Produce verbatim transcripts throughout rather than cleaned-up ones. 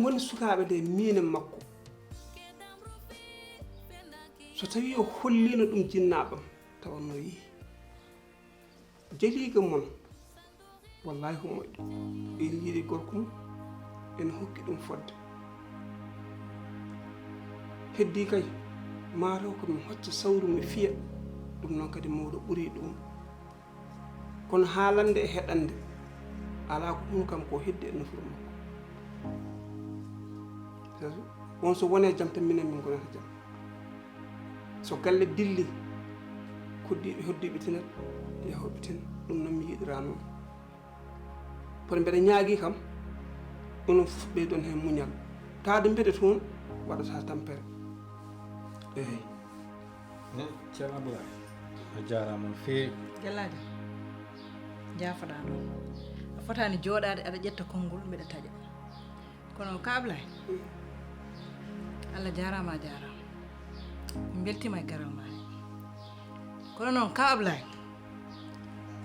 Woni sukaaɓe nde miin e makko, so tawii o holliino ɗum jinnaaɓam, tawa no yehi. Jaliiga mon, wallaahi ko moƴƴo. Ina yiɗi gorko mum, ina hokki ɗum fodde. Heddii kay, maataw ko mi hocca sawru mi fiya, ɗum noon kadi mawɗo ɓurii ɗum. Kono haalande e heɗande, alaa ko ɗum kam ko heddi e nofuru makko. On so wonee jam tan minen min ngonata jam. So galle dilli, koddiiɓe hoddiiɓe tinat, yahooɓe tin, ɗum noon mi yiɗiraa noon. Kono mbeɗa ñaagii kam, onon fof ɓeydon heen muñal. Taade mbeɗe toon, waɗata tampere. Eey. Ne, Ceerno Abdoulaye, a jaaraama no feewi. Gellaajo, njaafoɗaa noon. A fotaani jooɗaade aɗa ƴetta konngol mbeɗa taƴa. Kono Ka Ablaye, Allah jaaraama, a jaaraama. Min mbeltiima e garal maa he. Kono noon Ka Ablaye,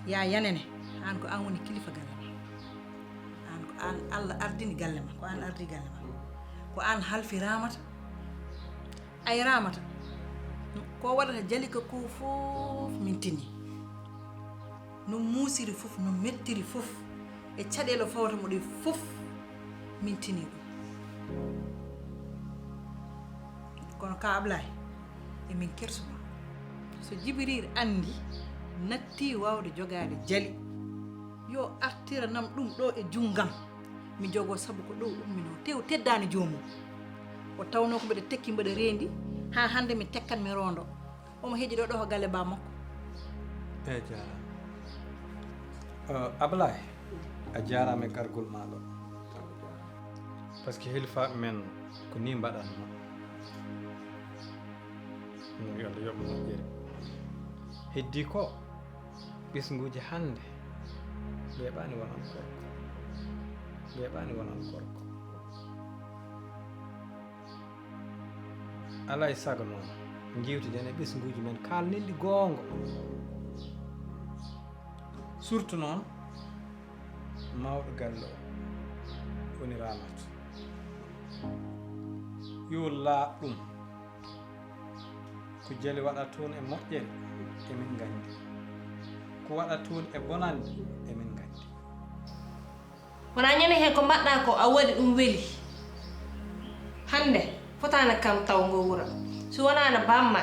yaa yanene, aan ko aan woni kilifa galle maa. Aan ko aan Allah ardini galle maa, ko aan ardi galle maa. Ko aan halfi Raamata, ay Raamata. Ko waɗata Jalika ko fof min tini. No muusiri fof, no mettiri fof, e caɗeele fawata mo ɗe fof, min tini ɗum. Kono Ka Ablaye, emin kersumaa. So Jibril anndi, natti waawde jogaade Jali, yo artiranam ɗum ɗo e junngam. Mi jogoo sabu ko ɗo umminoo. Tew teddaani joomum. O tawnoo ko mbeɗa tekki mbeɗa reendi, haa hannde mi tekkat mi roondo. Omo heƴi ɗo, ɗo ko galle baa makko. Eey, jaaraama. Eh, Ablaye, a jaaraama e gargol maa ɗo. Parce que hilifaaɓe men ko nii mbaɗatnoo. Yo Allah yoɓ moƴƴere. Heddii ko, ɓesnguuji hannde mbeeɓaani wonan gorko. Mbeeɓaani wonan gorko. Alaa e sago noon, njeewtiden e ɓesnguuji men, kaalnen ɗi goonga. Surtout noon, mawɗo galle o woni Ramat. Yo laaɓ ɗum. Ko Jali waɗa toon e moƴƴere, emin nganndi. Ko waɗa toon e bonannde, emin nganndi. Wonaa ñande heen ko mbaɗɗaa ko a waɗi ɗum weli. Hannde, fotaani kam taw ngo wuro. Si wonaano baam ma,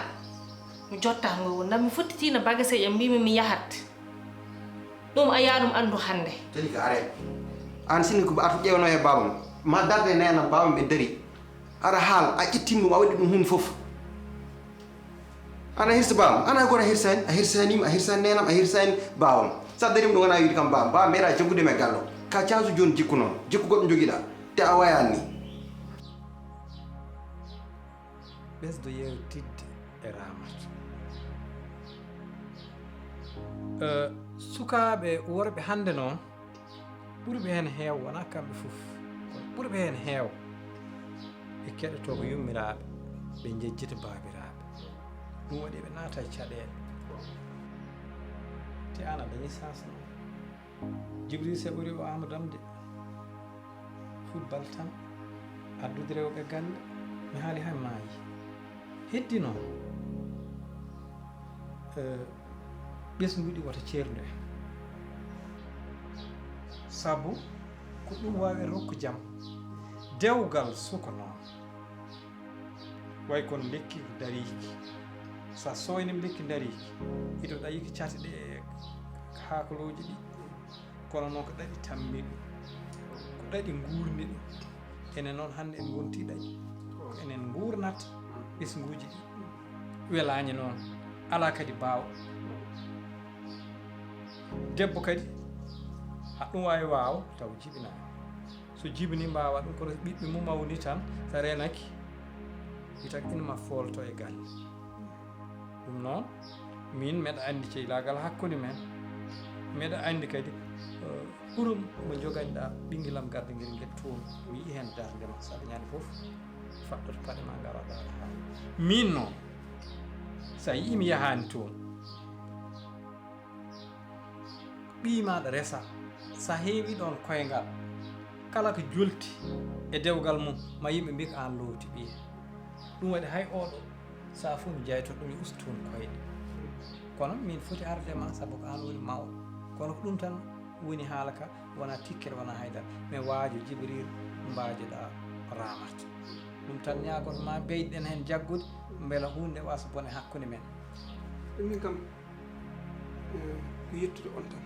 mi jotta ngo wuro. Ndax mi fottitiino bagaseeji am, mbiimi mi yahat. Ɗum a yaha ɗum anndu hannde. Jalika, are. Aan sinno ko artu ƴeewno e baabam. Ma darde neenam baabam ɓe dari. Aɗa haal, a ƴettiima ɗum, a waɗi ɗum huunde fof. Ana hirsa baam, ana goto a hirsani, a hirsani mi, a hirsani neenam, a hirsani baawam. Sa darima ɗum wona wiide kam baam, baam meeɗa jaggude mi e gallo. Ka caasu jooni jikku noon, jikku goɗɗo jogiɗa, te a wayani ni. Ɓesdo yeewtidde e Ramat. Eh, sukaaɓe worɓe hannde noon, ɓurɓe heen heew wonaa kamɓe fof, kono ɓurɓe heen heew ɓe keɗotoo ko yummiraaɓe, ɓe njejjita baabiraaɓe. Ɗum waɗi ɓe naata e caɗeele. Te aan a dañi chance noon. Jibril Seɓori o Amadou Amde. Football tan, addude rewɓe galle. Mi haali hay maayi. Heddi noon, eh, ɓesnguɗi wota ceerndu en. Sabu ko ɗum waawi rokku jam. Dewgal suka noon. Way kono lekki dariiki. Sa sooynima lekki dariiki, ito ɗayiki cate ɗe e haakolooji ɗi. Kono noon ko ɗaɗi tammi ɗum, ko ɗaɗi nguurni ɗum. Enen noon hannde en ngontii ɗaɗi. Ko enen nguurnata ɓesnguuji ɗi. Welaani noon, alaa kadi baawo. Debbo kadi, haɗa ɗum waawi waaw, taw jibinaani. So jibinii mbaawa ɗum, kono ɓiɓɓe mum mawni tan, so reenaki, witat ina ma foolto e galle. Ɗum noon, min mbeɗa anndi ceylaagal hakkunde men. Mbeɗa anndi kadi, eh, hurum mo njogani-ɗaa ɓinngel am gardingel ngel toon. Mi yi'i heen darnde ma, saɗa ñande fof, faɗɗoto paɗe ma, ngaroɗaa ɗo haa. Min noon, so a yi'i mi yahaani toon, ɓiy maaɗa resa, so a heewi ɗoon koyngal, kala ko jolti, E dewgal mum, ma yimɓe mbiya ko aan loowti ɓiye. Ɗum waɗi hay ooɗo sahaa fof mi jayto ɗum, yo ustu toon koyɗe. Kono min foti arde ma, sabu ko aan woni mawɗo. Kono ko ɗum tan woni haala ka, wonaa tikkere, wonaa haydara. Mais waajo Jibril, mbaajoɗaa Ramat. Ɗum tan ñaagoto ma, ɓeyɗen heen jaggude, mbela huunde waasa bone hakkunde men. Min kam, eh, ko yettude on tan.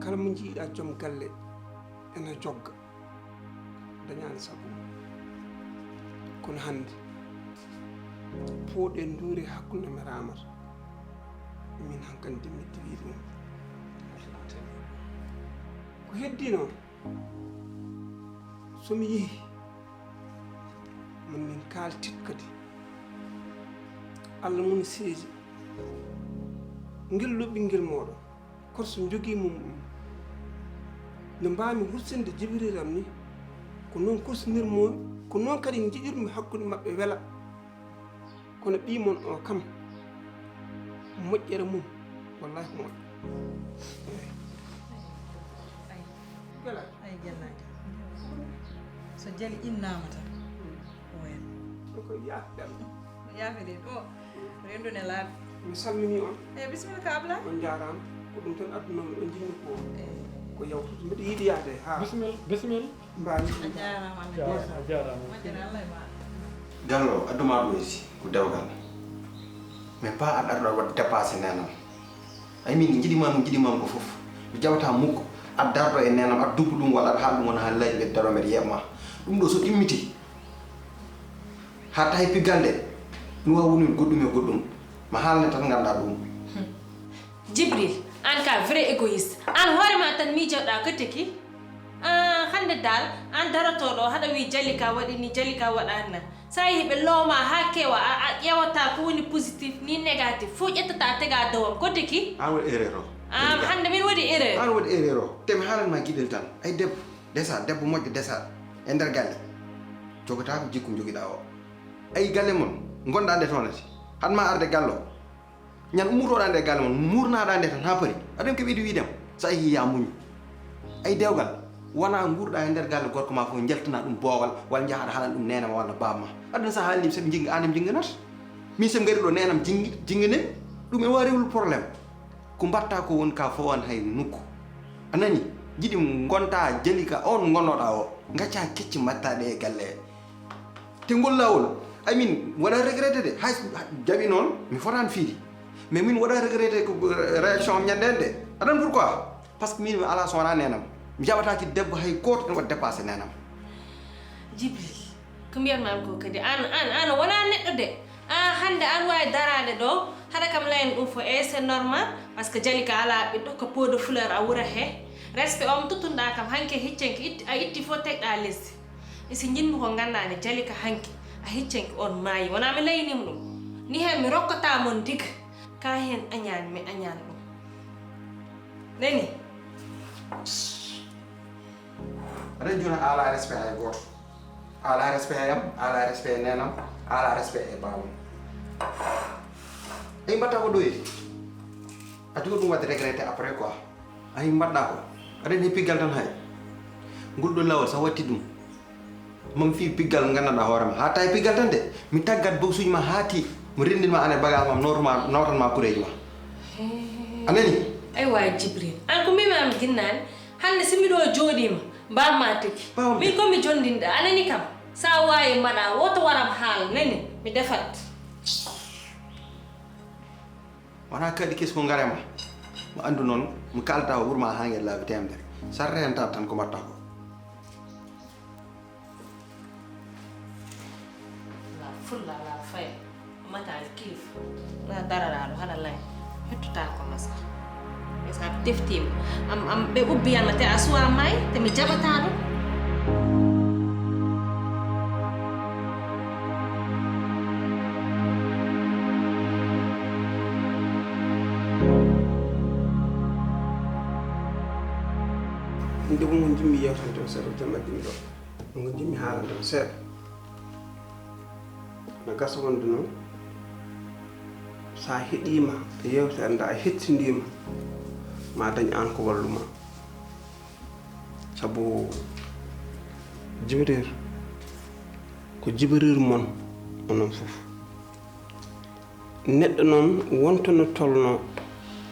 Kala mo njiiɗaa joom galle ena jogga, dañaani sago. Kono hannde, pooɗe nduure hakkunde me Ramat. Min hankadi mi diwi ɗum. Ko heddi noon, so mi yehi, ma min kaaltit kadi. Allah mum seedi. Ngel ɗo ɓinngel mooɗon, kono so njogii mum ɗum, no mbaami hursinde Jibril am ni, ko noon kursinirmi, ko noon kadi njiɗirmi hakkunde maɓɓe wela. Kono ɓiy mon o kam, moƴƴere mum, wallahi ko moƴƴo. Eey. Ay. Wela. Ay, Jalla. So Jali innaama tan, ko wayen. Ko yaafɗam. Ko yaafe ɗen. O, renndo ne laaɓi. Mi salminii on. Eey, bisimilla, Ka Abla. On njaaraama. Ko ɗum tan addunomi, on njinmi ko, eey, ko yawtude. Mbiɗo yiɗi yahde haa. Bisimilla, bisimilla. Mbaali. A jaaraama, Allah jaaraama. A jaaraama. Moƴƴere Allah e maaɗa. Gallo, adduma ɗo isi ko dewgal. Mais pas a ɗarɗo waɗde dépassé nenam. Ay min njiɗi ma, njiɗi ma ko fof. Mi jaɓata mukko. A darɗo e nenam, a dubbu ɗum walla aɗa haal ɗum wona haalaaji ɓe daro mbeɗa yeɓma. Ɗum ɗo so ɗimmiti. Haa tawi piggal nde. Ɗum waawi wonde goɗɗum e goɗɗum. Ma haalne tan ngannda ɗum. Jibril, aan ka vrai égoïste. Aan hoore ma tan miijoɗaa ko tigi. Ah, hannde dal, aan darotooɗo, haɗa wiya Jalika waɗi ni, Jalika waɗaani na. So a yehii ɓe looma haa kewa, a, a ƴeewata ko woni positif ni négatif. Fof ƴettata tega dowam. Ko tigi? Aan waɗi erreur o. Ah, hannde min waɗi erreur. Aan waɗi erreur o. Te mi haalan ma giɗel tan. Ay debbo, desa, debbo moƴƴo desa. E nder galle. Jogata ko jikku jogiɗaa o. Ay galle mon, ngonɗaa nde toon ati. Haɗ ma arde gallo. Ñande ummotoɗaa nde galle mon, muurnaɗaa nde tan haa paari. Aɗa ko ɓeydi wiidem, so a yehii ya muñu. Ay dewgal, wona nguurɗaa e nder galle gorko ma fof njaltina ɗum boowal, walla njaha aɗa haalana ɗum neene ma walla baaba ma. Aɗa so haalni mi, so ɓe njinga, aan ɓe njinganata. Min so ɓe ngari ɗo neenam jingi, jinganem, ɗum e waawi rewlude problème. Ko mbaɗta ko woni ka fof an hay nokku. A nani? Jiɗi ngonta Jalika on ngonnoɗaa o. Ngacca kecci mbaɗtaɗe e galle he. Te ngol laawol, ay min waɗa regretté de, hay so jaɓi noon, mi fotaani fiidi. Mais min waɗa regretté ko réaction am ñande heen de. Aɗa anndi pourquoi? Parce que min mi alaa so wonaa neenam. Mi jaɓataaki debbo hay gooto ene waɗa dépassé neenam. Jibril, ko mbiyatmi ko kadi, aan, aan, aan wonaa neɗɗo de. Aan hannde aan waawi daraade ɗo, haɗa kam layani ɗum fof, e c'est normal, parce que Jalika alaa ɓiɗɗo, ko pot de fleur a wuura he. Respect o mo tottunɗaa kam, hanki hecci hanki itti, a itti fof tegɗaa lesdi. E si njiɗmi ko nganndaa ne Jalika hanki a hecci hanki on maayi. Wonaa mi layaniima ɗum. Ni heen mi rokkataa mon diga. Ka heen añaani, mi añaani ɗum. Nani? Aɗa anndi jooni a alaa respect hay gooto. A alaa respect e am, a alaa respect e neenam, a alaa respect e baabam. Eyi mbaɗta ko ɗoyri. A jogo ɗum waɗde regretté après quoi. Ayi mbaɗɗa ko. Aɗa anndi piggal tan hay. Ngol ɗo laawol so a watti ɗum. Mam fii piggal nganndanɗaa hoore ma. Haa tawi piggal tan de. Mi taggat boksuuji ma haa ti. Mi renndin ma ane bagage ma, nawtan ma, nawtan ma kureeji ma. Hee. A nani? Ay waay Jibril. Aan ko mbimi am jinnaani. Hannde so miɗo jooɗiima, mbaamma tigi. Min ko mi jonndinɗo, a nani kam? So a waawi mbaɗa, woto waram haal, nani? Mi defat. Wonaa kadi kes ko ngarema. Mo anndu noon, mo kaalata o ɓurma haa ngel laabi teemedere. Sarre heen tan ko mbaɗta ko. Alaa fulla, alaa fayda. Mataali kilifa. Alaa daroraaɗo, haɗa lay. Hettotaako ma sah. Ɓe so a teftiima. Am, am, ɓe ubbiyan ma, te a suwaa maay, te mi jaɓataa ɗum. Hannde ko ngon jimmi yewtande o seeɗa, jamma jimmi ɗo. Ngon jimmi haalande o seeɗa. No gasa wonde noon, so a heɗiima e yewtere nde, a hettindiima, ma dañ aan ko wallu ma. Sabu Jibril, ko Jibril mon, onon fof. Neɗɗo noon wonto no tolno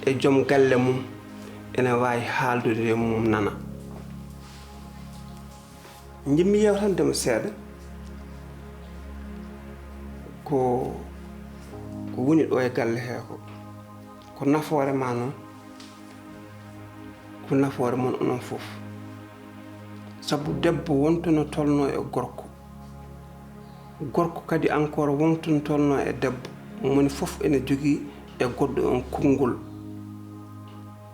e joom galle mum, ene waawi haaldude e mum nana. Njimmi yewtande mo seeɗa ko, ko woni ɗo e galle hee ko. Ko nafoore ma noon, ko nafoore mon onon fof. Sabu debbo wonto no tolno e gorko. Gorko kadi encore wonto no tolno e debbo. Moni fof ene jogii e goɗɗo on konngol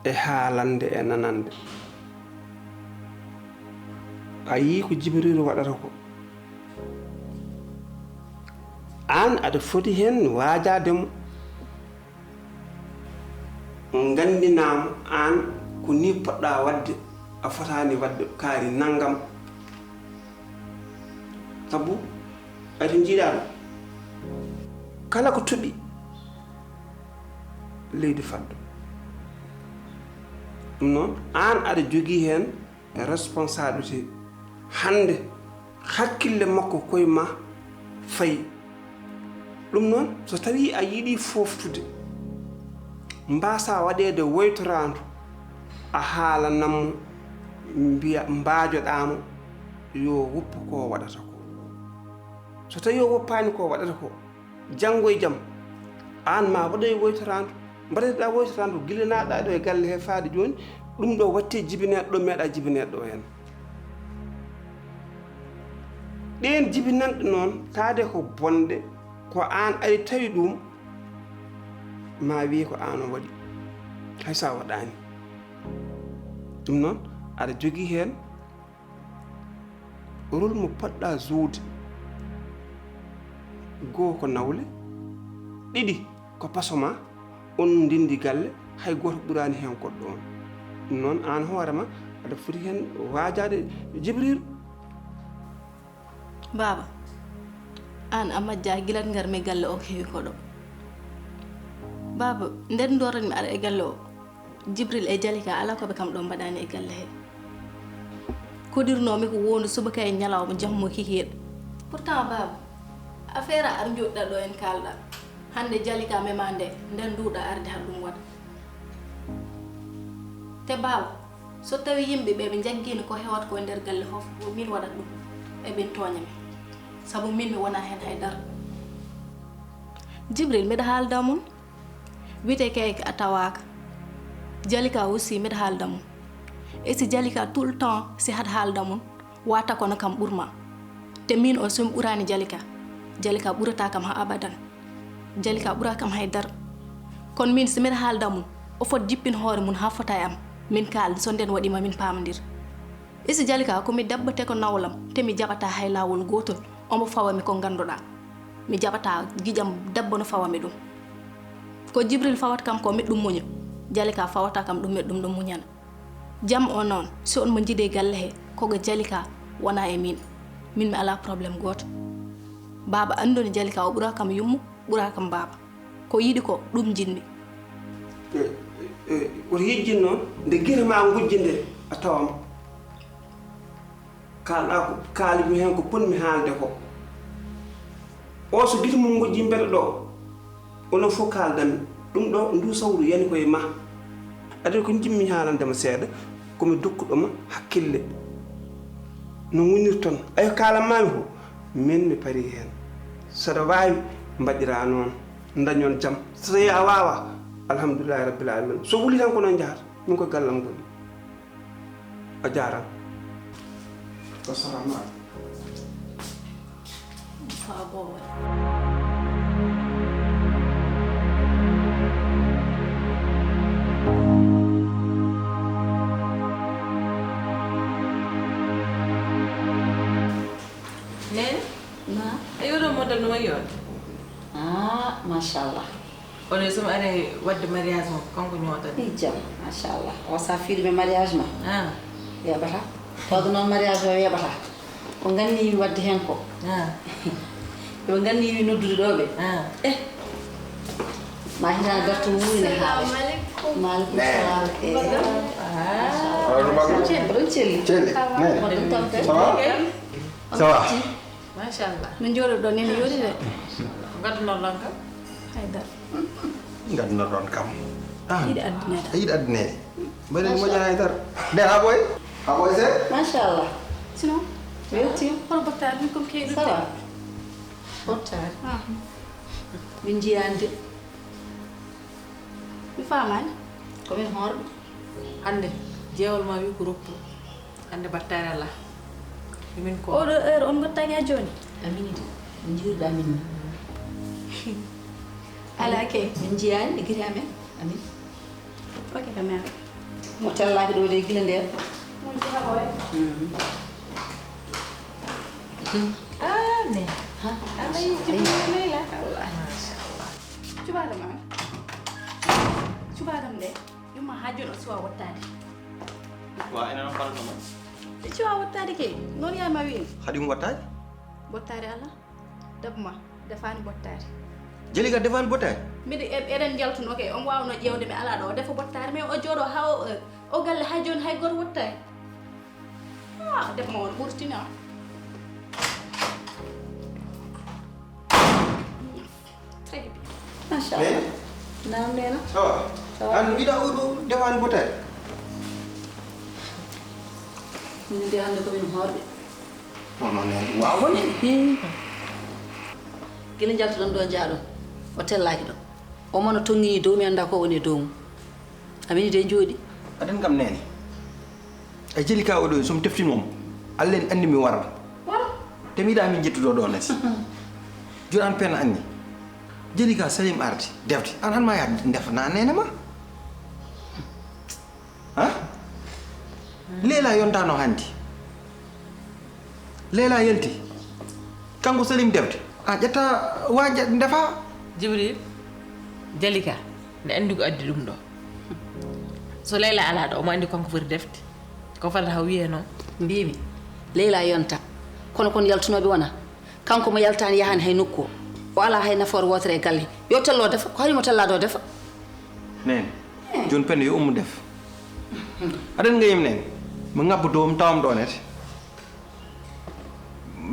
e haalande e nanande. A yii ko Jibril waɗata ko. Aan aɗa foti heen waajaade mo. Nganndinaa mo aan ko nii poɗɗaa waɗde, a fotaani waɗde kaari nanngam. Sabu, aɗa njiiɗaa ɗum. Kala ko toɓi leydi faddo. Ɗum noon, aan aɗa jogii heen responsabilité. Hannde, hakkille makko koye ma fayi. Ɗum noon, so tawii a yiɗii fooftude, mbaasa waɗeede woytoraandu, a haalanam mo, mbiya, mbaajoɗaa mo, yo woppu ko waɗata ko. So tawii o woppaani ko waɗata ko, janngo e jam, aan ma waɗoy woytoraandu, mbaɗeteɗaa woytoraandu gila naatɗaa ɗo e galle he faade jooni, ɗum ɗo watte jibineede ɗo meeɗaa jibineede ɗo heen. Ɗeen jibinanɗe noon, taade ko bonɗe, ko aan ari tawi ɗum, ma wiye ko aan o waɗi, hay so a waɗaani. Ɗum noon, aɗa jogii heen rôle mo poɗɗaa jouer. Goo ko nawle, ɗiɗi ko paso ma, on ndenndi galle, hay gooto ɓuraani heen goɗɗo on. Ɗum noon, aan hoore ma, aɗa foti heen waajaade Jibril. Baaba, aan a majjaa gila ngar-mi galle o ko heewi ko ɗo. Baaba, nder ndooran mi aɗa e galle o, Jibril e Jalika alaa ko ɓe kam ɗo mbaɗaani e galle he. Koɗirnoomi ko wondu subaka e ñalawma jamma kikiiɗe. Pourtant, baaba, affaire ar njoɗɗa ɗo en kaalɗa. Hannde Jalika mema nde, nden nduuɗa arde har ɗum waɗa. Te baaba, so tawi yimɓe ɓe ɓe njaggiino ko hewata ko e nder galle fof, ko min waɗat ɗum. Eɓen tooña mi. Sabu min mi wona heen hay dara. Jibril, mbeɗa haalda mum. Wiyetee kay a tawaaka. Jalika aussi mbeɗa haalda mum. E si Jalika tout le temps si haɗ haalda mum, wata kono kam ɓurma. Te min on so mi ɓuraani Jalika, Jalika ɓurata kam ha abadan. Jalika ɓura kam hay dara. Kono min si mbeɗa haalda mum, o fot jippin hoore mum ha fota e am. Min kaalda so nden waɗima min paamondir. E si Jalika ko mi debbo te ko nawlam, te mi jaɓata hay laawol gootol, omo fawa mi ko ngannduɗaa. Mi jaɓata giƴam debbo no fawa mi ɗum. Ko Jibril fawata kam ko mi ɗum muña, Jalika fawata kam ɗum mi ɗum ɗum muñana. Jam o noon, si on mo njiɗi e galle he, ko ga Jalika wona e min. Min mi alaa problème gooto. Baaba anndoni Jalika o ɓura kam yummu, ɓura kam baaba. Ko yiɗi ko, ɗum njiɗmi. E, e, e, woto yejjin noon, nde gite ma ngujji nde, a tawam. Kaalɗa ko, kaalmi heen ko potmi haalde ko. O so gite mum ngujji mbeɗa ɗo, onon fof kaaldanmi. Ɗum ɗo, ndu sawru yani ko e ma. Adi ko njiɗmi haalande ma seeɗa, ko mi dokkuɗo ma hakkille. No ngonirton. Ayo kaalan mami ko, min mi pari heen. Saɗa waawi, mbaɗira noon. Dañon jam. So tawii a waawaa, alhamdulillahi rabbil alamin. So wuli tan ko noon njahata. Min ko gallam ngoni. A jaaraama. Assalamu aleykum. Faabo. Nene? Naam. Ayo, ɗo model no wayi on? Ah, machallah. Kono so mi ari waɗde mariage mo, kanko ñootani. I jam, machallah. O sa fiiɗi mi mariage ma. Ah. Weeɓata. Tawde noon mariage o weeɓata. Ko nganni wi waɗde heen ko. Ah. Ɓe nganni wi noddude ɗo ɓe. Ah. Eh. Ma hina gartu wuuri ne haala. Assalamu aleykum. Maaleykum salaam. Eh. Ah. Machallah. Oɗon celli. Celli. Nene. Oɗon tampe. Ça va? Ça va? Machallah. No jooɗoɗon ene yooɗi de. Ngaddunoɗon kam? Haydara. Ngaddunoɗon kam. Ah, Yiɗi adduneede. A yiɗi adduneede. Mbaɗen moƴƴa haydara. Nde ha ɓooy? Ha ɓooy se? Machallah. Sinon, Weltima. Hono bottaari min comme keeɗi. Ça va? Bottaari. Min njiyaani de. Mi faamaani. Komin hoorɓe. Hannde jeewal ma wi ko roppu. Hannde battaare alaa. Min ko Oɗo heure on ngottaaki haa jooni? Amini de. Min njiwruɗa min ni. Alaa kay. Min njiyaani e gite amen. Amin. Ok, ka mère. Mo tellaaki ɗo de gila nder. Mon jeeha ɓooy. Ah, ne. Ha? Ana yiɗi Leyla. Machallah. Cubaadam an. Cubaadam de. Yumma haa jooni o siwa wottaade. Wa enen on falno mo. E siwa wottaade kay. Noon yaay ma wiin. Haɗi mo wattaade? Bottaari alaa. Debbo ma defaani bottaari. Jeli ka defaani bottaari? Mbiɗa e- eɗen njaltunoo kay. Omo waawnoo ƴeewde mi alaa ɗo o defa bottaari mais o jooɗo haa o o galle haa jooni hay gooto wottaani. Ah, debbo ma on ɓurtina. Très bien. Machallah. Naam neena. Awa. An mbiɗa oɗo defaani bottaari? Min de hannde komin hoorɓe. Kono nen wawa wonde. Gila njaltuɗon ɗo jaaɗon o tellaaki ɗo. Omo no tongini dow mi annda ko woni e dow mum. Amini de jooɗi. Aɗen kam nene. Ay jeli ka oɗo somi teftinomo. Allah en anndi mi wara. Te mi yiɗa min jettuɗo ɗo nati. Joni an pen anni. Jeli ka Salim ardi defde an han ma ya ndefana nene ma. Ha? Leela yontano hannde. Leela yonti. Kanko Salim defde. A ƴetta waje ndefa. Jibril, Jalika, ne anndi ko addi ɗum ɗo. So Layla alaa ɗo, omo anndi kanko foti defde. Ko fadata o wiyee noon. Mbimi Leyla yonta. Kono kon yaltunooɓe wona. Kanko mo yaltaani yahaani hay nokku o. O alaa hay nafoore wootere e galle. Yo tello defa. Ko hari mo tellaa ɗo defa? Nene. Joni penne yo ummu def. Aɗen ngayim nene. Mi ngabbo dow mi tawam ɗo nete.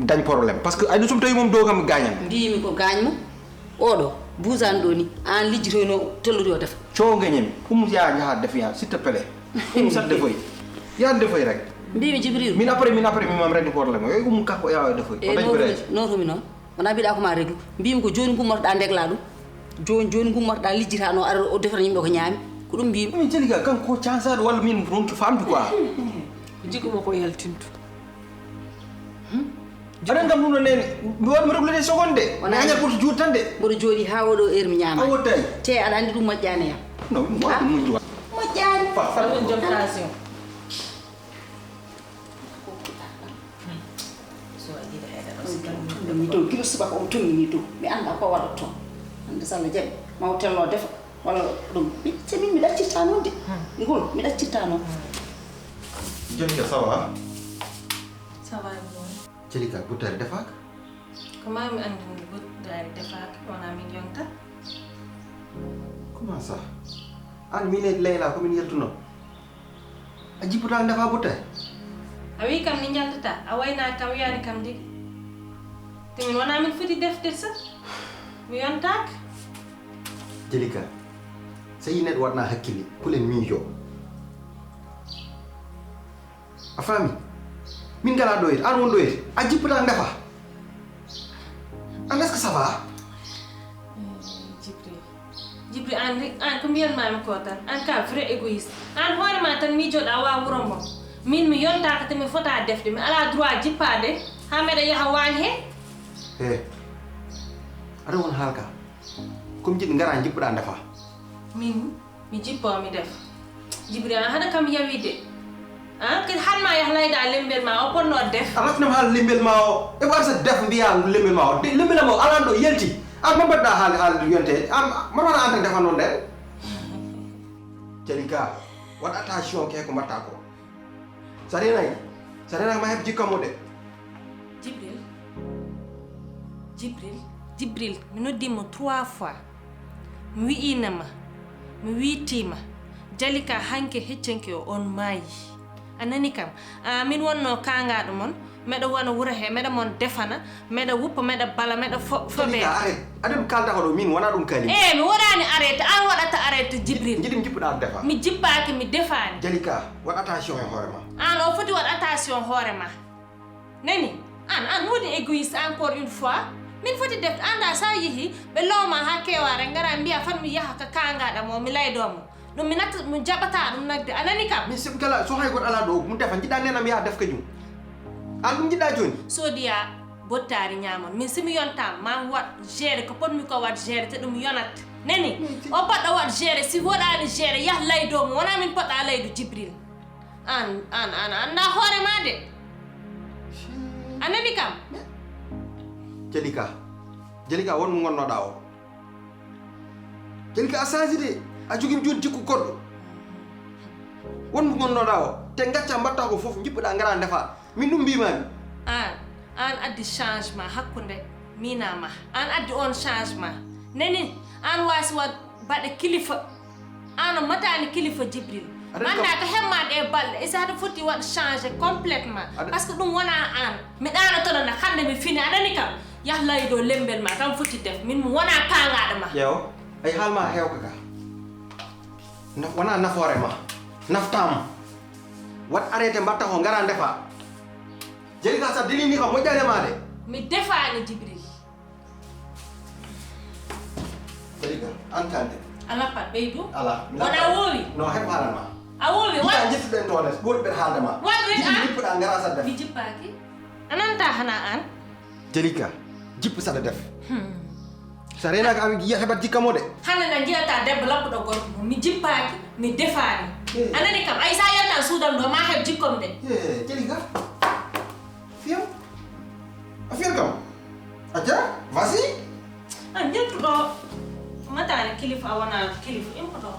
Dañ problème parce que aɗa sum tawi mom dow kam gañan. Mbimi ko gaañ mo. Oɗo buusan ɗo ni an lijjitoyno tellori o defa. Cow gañami. Ummu ya jaha def ya s'il te plaît. Ummu sat defoy. Ya defoy rek. Mbimi Jibril. Min après min après mi mam régler problème. Yoy ummu kako ya defoy. Ko E dañ no ko rumi rek. No rumi noon. Wona mbiɗa ko ma réglu. Mbimi ko joni gummorɗa ndegla ɗum. Joni joni gummorɗa lijjita no ara o defata yimɓe ko ñaami. Ko ɗum mbimi. Min jeli ga kanko ko cansaɗo walla min ronki famde quoi. Jikku mo ko yaltintu. Aɗan kam ɗum ɗo nene. Mi waɗmi régler seconde de. Mi añat ɓurto juuɗ tan de. Mboɗo jooɗi ha oɗo heure mi ñaama. A wottani. Te aɗa andi ɗum moƴƴani yam. No mi waɗi moƴƴi wa. Moƴƴani. Fa fa. Ɗum joom tension. Tongini to gila subaka o tongini to mi anda ko waɗata toon. Ande so Allah jaɓi ma o tello defa walla ɗum. Mi- te min mi ɗaccirta noon de. Ngol mi ɗaccirta noon. Joni ka ça va? Ça va bien. Jeli ka buttari defaka. Ko ma mi anndi mi buttari defaka wona min yonta. Comment ça? An min e Leyla ko min yaltuno. A jippata defa buttari. A wi kam ni njaltata a wayna kam wiyani kam de. Te min wona min foti defde sa. Mi yontaka. Jeli ka. So yi neɗɗo waɗna hakkille kulen miijo. A faami? Min ngala ɗo yete an won ɗo yete a jippata defa. An est ce que ça va? Jibril, Jibril, an an ko mbiyanmami ko tan an ka vrai égoïste. An hoorema tan miijoɗa wa wuro mo. Min mi yontaka te mi fota defde mi ala droit jippade ha meɗa yaha wañ he. He. Aɗa won haalka. Comme jiɗi ngara jippuɗa defa. Min mi jippo mi def. Jibril an haɗa kam yawi de. An kadi hanma yah layda lembel ma o ponno def. A rafnam haala lembel ma o e warsa def mbiya lembel ma o. De lembel ma o alan ɗo yelti. An ma mbaɗɗa haali haali yonte an ma wona an tan defa noon de. Jali ka waɗ attention ke ko mbatta ko. Sa renaki sa renaki ma heɓ jikka mo de. Jibril. Jibril. Jibril, mi noddimo trois fois. Mi wi'inama, mi wiitima, Jalika hanke heccenke o on maayi. A nani kam? A, min wonno kaangaaɗo mon, meɗa wona wuro he, meɗa mon defana, meɗa wuppa, meɗa bala, meɗa fo-, foɓe. Jalika, arrête. Aɗa mi kaalda ko ɗo, min wona ɗum kaali. Eh, mi waɗaani arrêté, an waɗata arrêté, Jibril. Jiɗi mi jippuɗa an defa. Mi jippaaki, mi defaani. Jalika, waɗ attention e hoore ma. An o foti waɗ attention hoore ma. Nani? An, an woni égoïste encore une fois. Min foti defte, anda sa yehi, ɓe looma ha keware, ngara mbiya fan mi yaha ka kaangaaɗo mo, mi laydo mo. Ɗum mi natta, mi jaɓata ɗum nagde. A nani kam? Min siɓ kala, so hay goɗɗo ala ɗo, mo defa, jiɗa nenam yaha def ka jum. An ɗum jiɗa joni? Sodiya bottari ñamon. Min simi yontam, ma mi waɗ géré ko potmi ko waɗ géré, te ɗum yonat. Nani? Min ti- O poɗɗo waɗ géré, si woɗani géré, yah laydo mo. Wona min poɗɗa laydo Jibril. An, an, an, an, na hoore ma de. A nani kam? Jalika. Jalika, won mo gonnoɗa o. Jalika, a changé de. A jogim joni jikku goɗɗo. Won mo gonnoɗa o. Te gacca mbatta ko fof, jippuɗa ngara ndefa. Min ɗum mbimami. An, an addi changement hakkunde mina ma. An addi on changement. Nani, an wasi waɗ baɗe kilifa. An o matani kilifa Jibril. Aɗa Manda kam- ko hemma ɗe balɗe. Isa haɗa foti waɗ changé complètement. Aɗa- Parce que ɗum wona an. Mi ɗanotono na hande mi fini. A nani kam? Yah layi ɗo lembel ma. Kam foti def. Min mi wona kaangaɗo ma. Ƴeew. Ay haal ma hewka ka. Na-, wona nafoore ma. Naftam. Waɗ arrêté mbatta ko ngara ndefa. Jalika sa dilini kam moƴƴani ma de. Mi defani Jibril. Jalika, an kande. Ala pat ɓeydu. Ala. Wona a woowi? No, heɓ haalana ma. A woowi, wa? Jiɗa jettuɗen toon es, ɓoɗi ɓen haalde ma. Waɗ rek, jiɗi an? Jippuɗa ngara sa def. Mi jippaaki. A nanta hana an? Jalika, jippu saɗa def. Hmm. Sa reenaaka ami yiya heɓat jikka mo de. Hande na njiyata debbo lappuɗo gorko mum. Mi jippaaki, mi defaani. Eh. A nani kam, ay sa yaltan suudam ɗo, ma heɓ jikkom de. Eh, Jalika. Fiyam? A fiyat kam? Acca, vas-y. An jaltuɗo, mataani kilifa, a wona kilifa, impoto.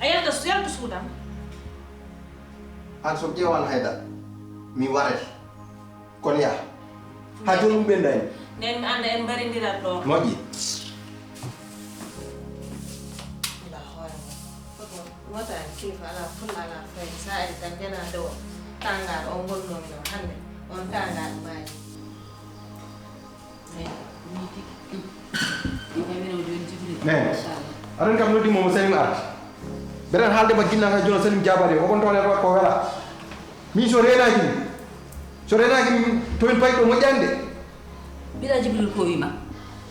A yalta su-, yaltu suudam. An so ƴeewan haydara, mi warete. Kono yaa. Haa jooni ɗum ɓendaani. Nden mi annda en mbarindirat ɗo. Moƴƴi. Ala hoore mum. Foto wota en kilifa, ala fulla, ala fayda. Sa ari tan njanaa dow o. Taangaaɗo o ngonnoomi ɗo hannde. On taangaaɗo maayi. Eyi, ɗum tigi. Ɗum ɓamino jooni Jibril. Nene. Inchallah. Aɗon kam noddi mo, mo Salim arti. Mbeɗen haalde mo ginnal hay jooni Salim jaabaade. O kon toon e ɗo ko wela. Min so reenaaki mi. So reenaaki mi, to min payi ɗo moƴƴaani de. Mbiɗa Jibril ko wiima.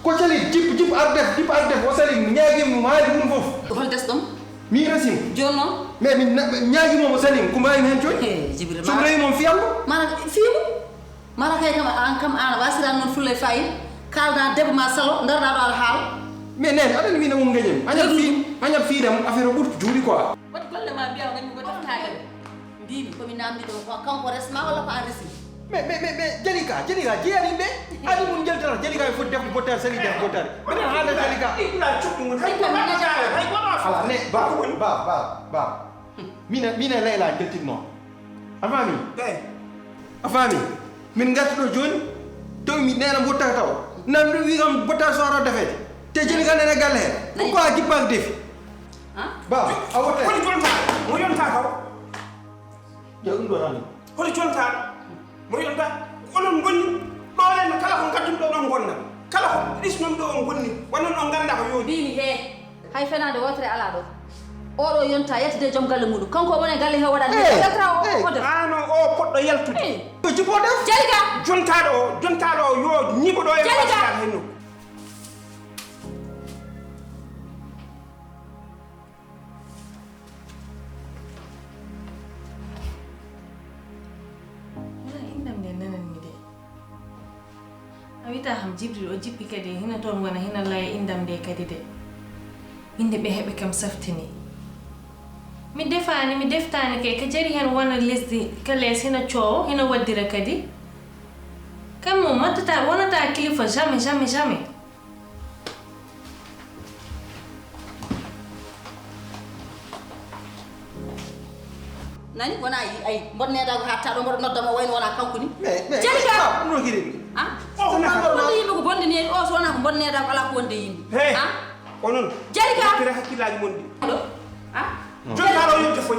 Ko sali, jip, jip, ar def, jip, ar def, o sali, ñaagi mo haali mum fof. Hol des ɗon? Mi resi mo. Jooni noon? Mais min na-, ñaagi mo, mo sali, ko mbaawmi heen jooni? He, Jibril, so mi mara-, rewi mo, mi fiyan mo. Mara, fiimu? Mara kay kam, an kam, an a waasiran noon fulla e faayi. Kaalda debbo ma salo, ndarɗa ɗo aɗa haala. Mais nene, aɗa anndi min e mum gañen. Añat fi-, añat fiidam, affaire o ɓurti juuɗi quoi. Waɗi golle ma mbiya o gañi ko deftaade. Mbiimi ko mi namdi ɗo, ko kanko resma walla ko an resmi? Mais, mais, mais, mais, Jalika, Jalika, jeeyani yimɓe. Adi mum jaltata, Jalika e foti defde bottaari, sali defde bottaari. Mbeɗen haala Jalika. Ɗi ɓura cuɗɗu mum. Hay ko mi nejaare, hay ko ɗo. Ala, ne, ba, ba, ba, ba. Mina, mina Layla jaltitno. A faami? Eyi. A faami? Min ngarti ɗo jooni, tawi mi neenam wottaka taw. Nan ɗum wi kam bottaari so ara defeede. Te Jalika nene galle heen. Pourquoi a jippaaki defi? Han? Ba, a wottay. Holi jonta, mo yonta kaw. Ƴeew ɗum ɗo tan. Holi jonta, mo yonta. Onon ngonni, ɗo henna kala ko ngadduɗo ɗon ngonna. Kala ko ɗisnon ɗo on ngonni. Wonnon on ngannda ko yooɗi. Mbimi he, hay fenaande wootere alaa ɗo. Oɗo yonta yaltide joom galle muɗum. Kanko woni e galle he waɗani. Eh, yaltata o, eh, o def. Ano o poɗɗo yaltude. Eh. Ko jippo def? Jalika. Jontaaɗo o, jontaaɗo o yo ñiɓo ɗo e Jalika. Wasiyaat henno. Wona inndam nde nananmi de. A wita kam Jibril o jippi kadi, hina toon wona, hina laya inndam nde kadi de. Innde ɓe heɓe kam saftini. Mi defaani, mi deftaani kay, ka jari heen wona lesdi, ka lees hina coowo, hina waddira kadi. Kam mo mattata, wonata kilifa, jamais, jamais, jamais. Nani, wona yi, ay, bonneeda ko hatta ɗo, mboɗo nodda mo, wayno wona kanko ni. Mais, mais, Jalika! Ɗum no kiri mi. Ah? O, ko wonde yimɓe ko bonde ni, o, so wona ko bonneeda ko ala ko wonde yimɓe. He. Ah? Onon. Jalika! Kira hakkillaaji mon ɗi. Allo? Ah? Jonta ɗo yonte foy.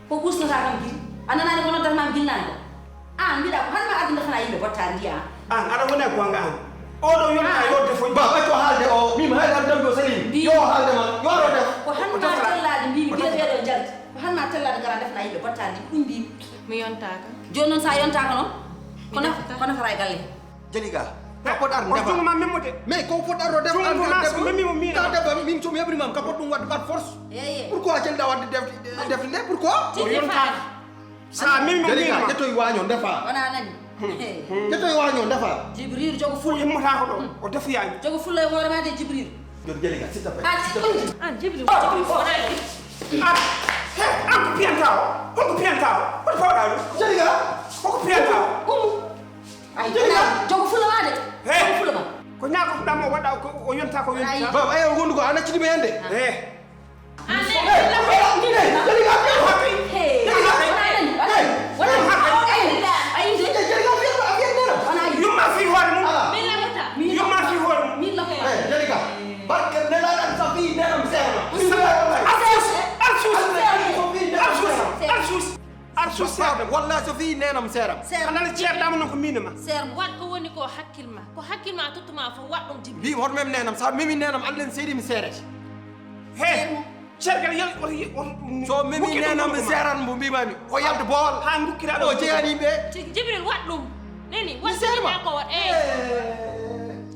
Ko ɓusnata kam giri. A nanaani ko noddatnaa mi gilnaani ko? Aan mbiɗa ko hannde ma addi ndefana yimɓe bottaari ndi aan. Aan aɗa woni e goonga aan. Oɗo yonta yo defo. Ba ɓay ko haalde o. Min haalde am dambi o salim. Yo haalde ma. Yo aro def. Ko hannde ma tellaade mbimi gila ɓeeɗo njaldi. Ko hannde ma tellaade ngara ndefana yimɓe bottaari ndi ko ɗum mbimi. Mi yontaaka. Jooni noon sa yontaaka noon. Ko naf ko nafata e galle. Jaliga. Ka pot ar ndefa. Jungo ma memmo de. Mais ko pot ar o def an ka def. Memi mo mi. Ka def min sum yabri mam ka pot dum wad par force. Pourquoi jenda wad def def ne pourquoi? Ko yonta. Sa memi mo mi. Jaliga jetoy waño ndefa. Wana nani. Jetoy waño ndefa. Jibril jogo ful. Yimmo ta ko do. O defu yaño. Jogo ful e hoore ma de Jibril. Jom Jaliga s'il te plaît. Ah Jibril. Ah Jibril. Ah. He, an ko piyanta o. Ko piyanta o. Ko fawda. Jaliga. Ko piyanta o. Ay, jogo fula ma de. Jogo fula ma. Ko ñaako fuɗɗaama o waɗa o yonta ko yonta. Baba ayo wondu ko an acciti ɓe yande. Eh. Yumma fi hoore mum. Yumma fi hoore mum. Min lamata. Min lamata. Jalika. Barke nelaɗan sa fi nenam seerma. Arsus. Arsus. Arsus. Ar suus. Ar suus seeɗa. Wallahi so fii neenam seeram. Seeram. Anani ceerɗama noon ko miin e ma. Seeram. Waɗ ko woni ko hakkil ma. Ko hakkil ma a tottuma fof waɗ ɗum jibbi. Mbiimi hoto mem neenam sa memi neenam Allah ne seedi mi seerete. He. Cergal yal oto oto. So memi neenam mi seeran mbo mbimami o yalta bool. Ha gukkira ɗo. O jeyani yimɓe. Jibril waɗ ɗum. Neni waɗ seerma ko waɗ. Eh.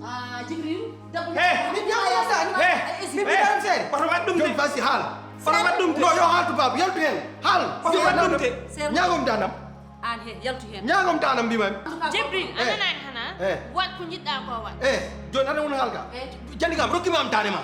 Ah Jibril. Debbo mi yalta seeran. He. Mi mbiɗan seere. Oto waɗ ɗum de. Jom fasi haal. Kono waɗ ɗum te. No yo haaltu baaba yaltu heen. Haal. Kono waɗ ɗum te. Ñaagom danam. Aan he yaltu heen. Ñaagom danam mbimami. Jibril a nanaani hana. Waɗ ko njiɗɗa ko waɗ. Eh jooni hana woni haalka. Jandi kam rokkima am dane ma.